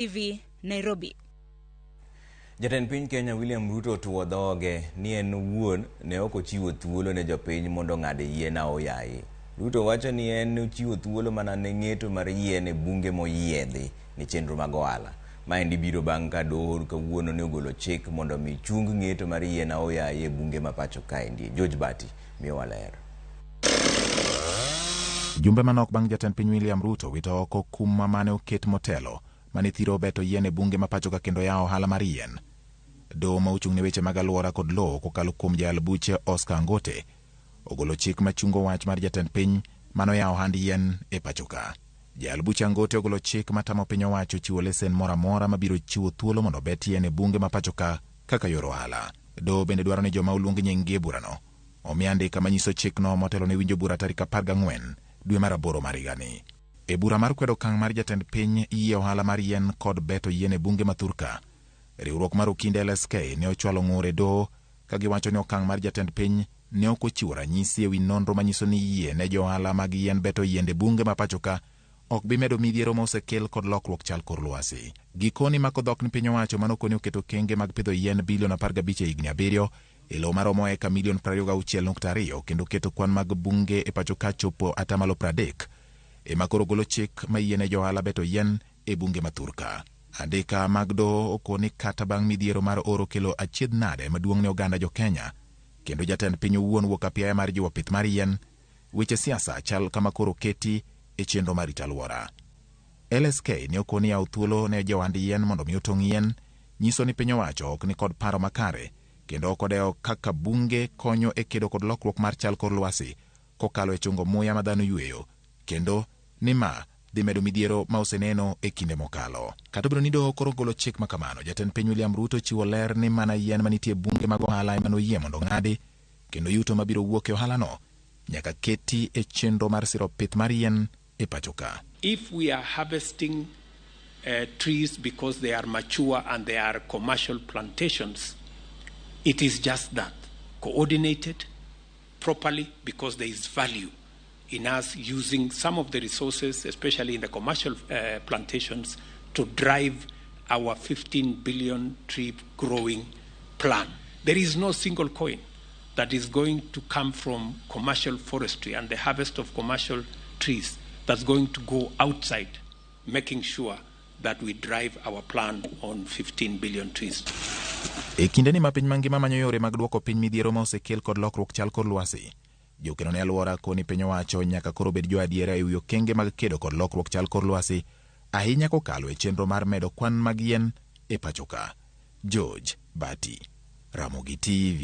TV, Nairobi. Jatend piny Kenya William Ruto otuo dhoge ni en owuon ne ok ochiwo thuolo ne jopiny mondo ong'ad yien aoyaye. Ruto wacho ni en ochiwo thuolo mana ne ng'eto mar yien e bunge moyiedhi ne chenro mag ohala. Maendi biro bang' ka doho kawuono ne ogolo chik mondo mi chung ng'eto mar yien aoyaye e bunge ma pacho kaendi. George Bati miyowa ler. Jumbe manok bang' jatend piny William Ruto wito oko kum mane oket motelo mane thiro beto yien e bunge ma pacho ka kendo yawo ohala mar yien. Doho ma ochung' ne weche mag alwora kod lowo kokalo kuom jayal buche Oscar Angote ogolo chik machungo wach mar jatend piny manoyawo ohand yien e pacho ka. Jayal buche Angote ogolo chik matamo piny owacho chiwo lesen moro amora mabiro chiwo thuolo mondo obet yien e bunge ma pacho ka kaka yor ohala. Doho bende dwaro ni joma oluong nying-gi e burano omi andika manyiso chikno motelo ne winjo bura tarik 14 dwe mar aboro mar higani. E bura mar kwedo okang' mar jatend piny yie ohala mar yien kod beto yien e bunge ma thurka, riwruok mar okinde LSK ne ochwalo ng'ur e doho ka giwacho ni okang' mar jatend piny ne ok ochiwo ranyisi ewi nonro manyiso ni yie ne jo ohala mag yien beto yiende bunge ma pacho ka ok bi medo midhiero ma osekel kod lokruok chal kor lwasi. Gikoni mako dhok ni piny owacho mano koni oketo kenge mag pidho yien bilion 15 e higni 7 e lowo maromo eka milion 26.2 kendo keto kwan mag bunge e pacho ka chopo atamalo 30 ema koro golo chik ma yiene jo ohala beto yien e bunge ma thurka. Andika mag doho okoni kata bang' midhiero mar oro kelo achiedh nade maduong' ne oganda jo Kenya kendo jatend piny owuon wuok apiaya mar jiwo pith mar yien, weche siasa chal kama koro keti e chenro mar rito alwora. LSK ne okoni yawo thuolo ne johand yien mondo mi otong' yien nyiso ni piny owacho ok ni kod paro makare kendo ok odewo kaka bunge konyo e kedo kod lokruok mar chal kor lwasi kokalo e chungo muya ma dhano yweyo kendo ni ma dhi medo midhiero ma oseneno e kinde mokalo. Kata obedo ni doho koro ogolo chik ma kamano, jatend piny William Ruto chiwo ler ni mana yien manitie bunge mag ohala ema noyie mondo ong'adi kendo yuto mabiro wuok e ohalano nyaka keti e chenro mar siro pith mar yien e pacho ka. If we are harvesting trees because they are mature and they are commercial plantations, it is just that, coordinated properly, because there is value in us using some of the resources, especially in the commercial plantations, to drive our 15 billion tree growing plan. There is no single coin that is going to come from commercial forestry and the harvest of commercial trees that's going to go outside making sure that we drive our plan on 15 billion trees. E kindeni ma piny mangima manyo yore mag duoko piny midhiero ma osekel kod lokruok chal kor lwasi, jokeno ne alwora koni piny owacho nyaka koro bed jo adiera ewi okenge mag kedo kod lokruok chal kor lwasi ahinya kokalo e chenro mar medo kwan mag yien e pacho ka. George Bati, Ramogi TV.